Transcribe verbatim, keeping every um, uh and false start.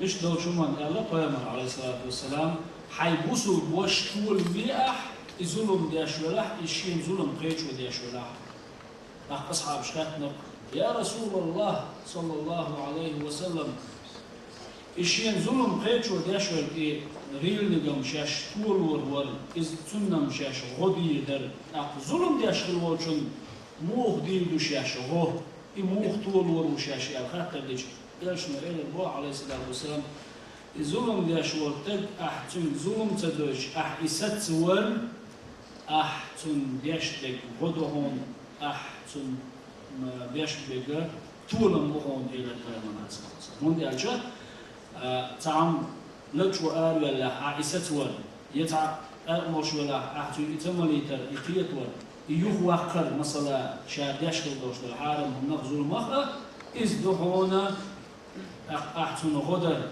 Иштта долчу хӀуманна аьлла Пайхамара, Ӏалайхиссалату вассалам: «Хьайн бусулба ваша толаме ахь, и зулам деш велахь, и шена зулам кхечо деш велахь». ТӀаккха асхьабаша хаьттинарг: «Я Расулаллах, саллаллаху Ӏалайхи ва саллам, и шена зулам кхечо деш верг, и гӀийланиг-м шаьш толор вара, иза цунна-м шаьш гӀо дийр дара. ТӀаккха зулам деш хилла волчунна муха дийр ду шаьш гӀо, и муха толор ву шаьш?» — аьлла хаттар дича, Элчано элира боху, Ӏалайхиссалату вассалам: «И зулам деш волу стаг, ахь цуьнга зулам ца дойтуш, ахь и сацавар, ахь цунна деш дерг гӀо ду хьуна, ахь цунна, м, беш берг толам бу хьуна», — элира Пайхамара, Ӏалайхиссалату вассалам. ХӀунда аьлча, а, цхьа хӀума лачо аравеллехь, ахь и сацавар, я цхьа къаркъа молуш велахь, ахь цуьнга и ца малийтар, и кхетавар, и юхаваккхар, масала, ша деш хилла долуш долу хьарам хӀуманах, зуламах а, иза ду хьуна, ахь, ахь цунна гӀо дар,